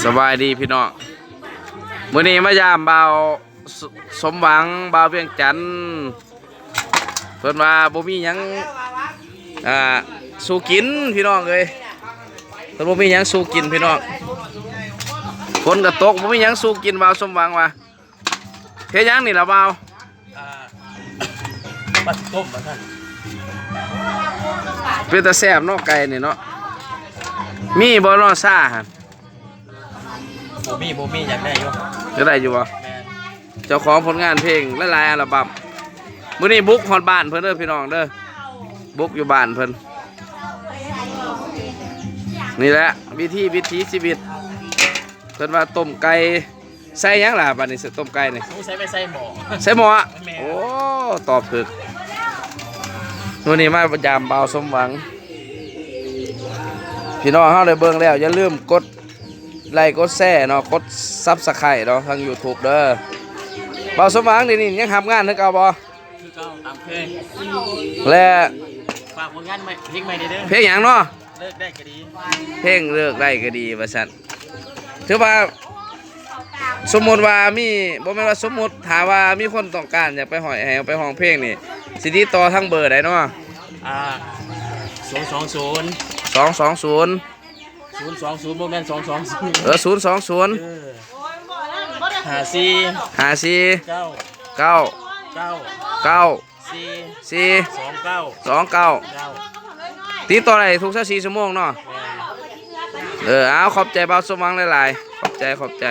ສະບາຍດີພີ່ນ້ອງ ມື້ນີ້ມາຢາມບ່າວ ສົມຫວັງ ບ່າວວຽງຈັນ ເພິ່ນວ່າບໍ່ມີຫຍັງ ອ່າ ສູ່ກິນພີ່ນ້ອງເອີຍ ເພິ່ນບໍ່ມີຫຍັງສູ່ກິນພີ່ນ້ອງ ຝົນກໍຕົກ ບໍ່ມີຫຍັງສູ່ກິນ ບ່າວສົມຫວັງວ່າ ເຮັດຫຍັງນີ້ລະບ່າວ? ອ່າ ປາຊິຕົ້ມວ່າຊັ້ນ ເປັນຕາແຊບເນາະ ໄກ່ນີ້ເນາະ ມີບໍ່ເນາະຊາຫັ້ນ? ບໍ່ມີ ບໍ່ມີ ຢາກໄດ້ຢູ່ ຢາກໄດ້ຢູ່ບໍ່? ແມ່ນ ເຈົ້າຂອງຜົນງານເພງຫຼາຍໆອັລະບັ້ມ ມື້ນີ້ບຸກຮອດບ້ານເພິ່ນເດີພີ່ນ້ອງເດີ ບຸກຢູ່ບ້ານເພິ່ນ ນີ້ແຫຼະ ວິຖີ ວິຖີຊີວິດ ເພິ່ນວ່າຕົ້ມໄກ່ ໃສ່ຫຍັງລະບາດນີ້ ຕົ້ມໄກ່ນີ້? ສົງໄສໄປໃສ່ໝໍ້ ໃສ່ໝໍ້ ແມ່ນ ໂອ້ ຕອບຖືກ ມື້ນີ້ມາຢາມບ່າວສົມຫວັງ ພີ່ນ້ອງເຮົາໄດ້ເບິ່ງແລ້ວ ຢ່າລືມກົດໄລ້ກົດແຊເນາະ ກົດຊັບສະໄຄເນາະ ທາງຢູທູບເດີ ບ່າວສົມຫວັງ ດຽວນີ້ຍັງຮັບງານຄືເກົ່າບໍ່? ຄືເກົ່າ ຕາມເຄີຍ ແລະ ຝາກຜົນງານໃໝ່ ເພງໃໝ່ແດ່ເດີ ເພງຫຍັງເນາະ? ເລີກໄດ້ກໍດີ ເພງເລີກໄດ້ກໍດີວ່າຊັ້ນ ຖືວ່າ ສົມມຸດວ່າມີ ບໍ່ແມ່ນວ່າສົມມຸດ ຖ້າວ່າມີຄົນຕ້ອງການຢາກໄປຮ້ອງ ໃຫ້ເອົາໄປຮ້ອງເພງນີ້ ຊິຕິດຕໍ່ທາງເບີໃດເນາະ? ອ່າ ສອງສອງສູນ ສອງສອງສູນ ສູນສອງສູນ ບໍ່ແມ່ນສອງສອງສູນ ເອີ ສູນສອງສູນ ເອີ ຫ້າສີ່ ຫ້າສີ່ ເກົ້າ ເກົ້າ ເກົ້າ ເກົ້າ ສີ່ ສີ່ ສອງເກົ້າ ສອງເກົ້າ ເກົ້າ ຕິດຕໍ່ໄດ້ທຸກຊາວສີ່ຊົ່ວໂມງເນາະ ແມ່ນ ເອີ ເອົາ ຂອບໃຈບ່າວສົມຫວັງຫຼາຍໆ ຂອບໃຈ ຂອບໃຈ